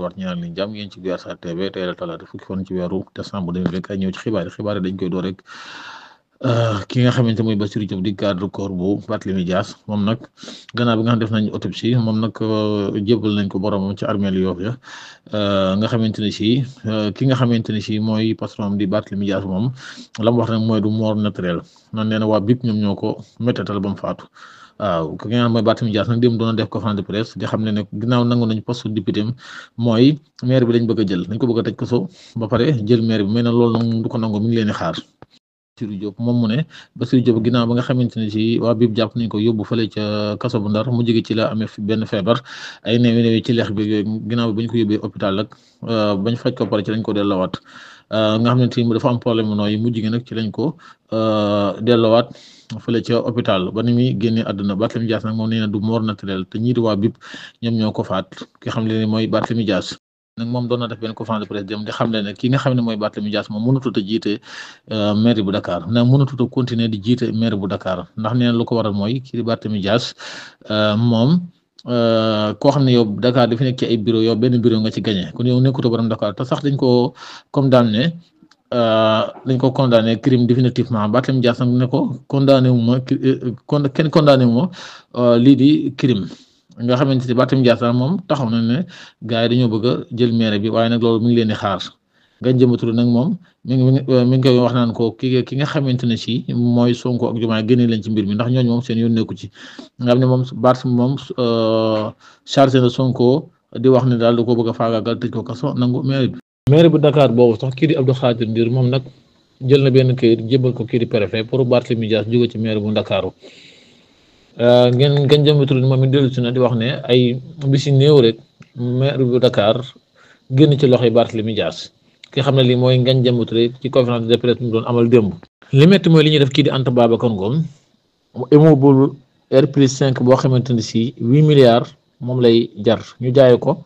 delluwaat ñaanal leen jàmm yéen ci Guyaar TV tey la talaata fukki fan ci weeru décembre 2024 ñëw ci xibaar yi dañ koy door rek ki nga xamante mooy Bassirou Diop di garde corps bu Barthélémy Dias moom nag gannaaw bi nga xam def nañ autopsie moom nag jébbal nañ ko boromam ci armeel Yoff ya nga xamante ne si ki nga xamante ne si mooy patron di Barthélémy Dias moom la mu wax nag mooy du mort naturel man nee na waa BIP ñoom ñoo ko méttatal ba mu faatu. waaw ki nga xam mooy Barthélémy Dias nag démb doon def conférence de presse di xam ne ginnaaw nangu nañ poste député mooy maire bi lañ bëgg a jël dañ ko bëgg a tëj kaso ba pare jël maire bi mais nag loolu nag du ko nangu mi ngi leen di xaar. Bassirou Diop moom mu ne Bassirou Diop ginnaaw ba nga xamante ne si waa BIP jàpp nañ ko yóbbu fële ca kaso bu Ndar mu jóge ci la amee benn feebar ay néewi ci leex bi ginnaaw bi bañ ko yóbbee hôpital ak bañ faj ko pare ci lañ ko delloowaat nga xam ne tamit dafa am problème nooyi mujj gi nag ci lañ ko delloowaat fële ca hôpital ba ni muy génnee àdduna Barthélémy Dias nag moom nee na du mort naturel te ñii di waa BIP ñoom ñoo ko faat ki xam ne mooy Barthélémy Dias nag moom doon na def benn conférence de presse dem di xam ne ki nga xam ne mooy Barthélémy Dias moom mënatut a jiite maire bu Dakar ndax mënatut a continuer di jiite maire bu Dakar ndax nee na lu ko waral mooy kii di Barthélémy Dias moom koo xam ne yow Dakar dafa nekk ci ay bureau yow benn bureau nga ci gagné kon yow nekkutoo borom Dakar te sax dañ ko condamné crime définitivement Barthélémy Dias nag ne ko condamné wu ma kenn condamné wu ma lii di crime. nga xamante ni Barthélémy Dias moom taxaw na ne gars yi dañoo bëgg a jël maire bi waaye nag loolu mi ngi leen di xaar nga jëmbatul nag moom mi ngi koy wax naan ko ki nga xamante ne si mooy Sonko ak Diomaye génne leen ci mbir mi ndax ñooñu moom seen yoon nekku ci nga xam ne moom Barthélémy moom chargé na Sonko di wax ne daal da ko bëgg a faagaagal tëj ko kaso nangu maire bi. maire bu Dakar boobu sax kii di Abdou Khadir Ndir moom nag jël na benn këyit jébal ko kii di préfet pour Barthélémy Dias jóge ci maire bu Ndakaaru ngeen jëmbatul moom it dellu si na di wax ne ay bisi néew rek maire bu Dakar génn ci loxoy Barthélémy Dias ki xam ne lii mooy ngeen jëmbatul ci conférence de presse mu doon amal démb. li métti mooy li ñuy def kii di Anta Babacar Ngom immeuble R+5 boo xamante ne si 8 milliards moom lay jar ñu jaayee ko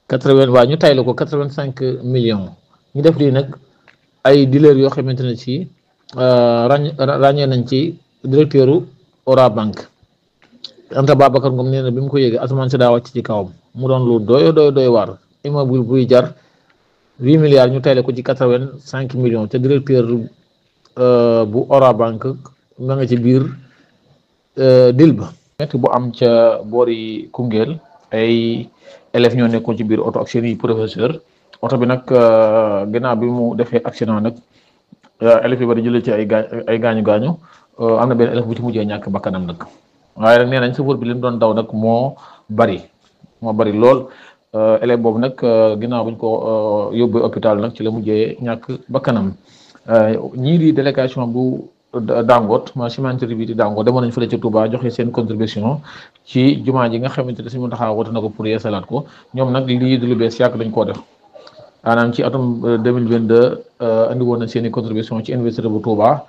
80 waa ñu tayle ko 85 millions ñu def lii nag ay dealers yoo xamante ne si ràññee nañ ci directeur Ora Banque Anta Babacar Ngom nee na bi mu ko yéegee asamaan si daa wàcc ci kawam mu doon lu doy waar immeuble buy jar 8 milliards ñu tayle ko ci 85 millions te directeur bu Ora Banque ma nga ci biir dil ba metti bu am ca boori Koungheul ay élèves ñoo nekkoon ci biir oto ak seeni professeur oto bi nag ginnaaw bi mu defee accident nag élèves yi bari jëlee ci ay gaañu am na benn élève bu ci mujjee ñàkk bakkanam nag waaye nag nee nañ chauffeur bi li mu doon daw nag moo bari lool élève boobu nag ginnaaw buñ ko yóbbu hôpital nag ci la mujjee ñàkk bakkanam ñii di délégation bu Dangote ma cimenterie bi di Dangote demoon nañ fële ci Touba joxe seen contribution ci jumaa ji nga xamante ne si mu taxaw woote na ko pour yeesalaat ko ñoom nag lii du lu bees yàgg dañ koo def maanaam ci atum 2022 andi woon na seen i contribution ci université bu Touba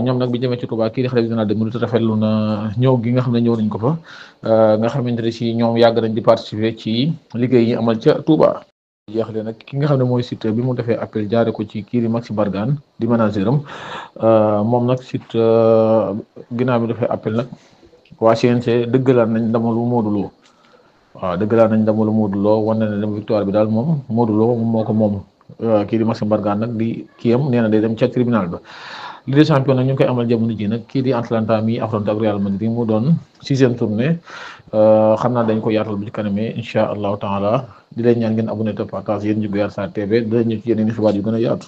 ñoom nag bi ñu demee ci Touba kii di xalifa général des mourides rafetlu na ñëw gi nga xam ne ñëw nañ ko fa nga xamante ne si ñoom yàgg nañ di participer ci liggéey yi amal ca Touba. jeexle nag ki nga xam ne mooy Siteu bi mu defee appel jaare ko ci kii di Maxi Bargane di manager am moom nag Siteu ginnaaw bi defee appel nag waa CNG dëggalaat nañ ndamalu Modou Lo waaw dëggalaat nañ ndamalu Modou Lo wane na dem victoire bi daal moom Modou Lo moom moo ko moom kii di Maxi Bargane nag di kiyam nee na day dem ca tribunal ba. Ligue des champions nag ñu ngi koy amal jamono ji nag kii di Atalanta mi affronté ak Real Madrid mu doon 6e tournée xam naa dañ ko yaatal bu ci kanamee incha allahu taala di leen ñaan ngeen abonné te partage yéen ñu Guyaar TV dinañ ñu ci yeneen xibaar yu gën a yaatu.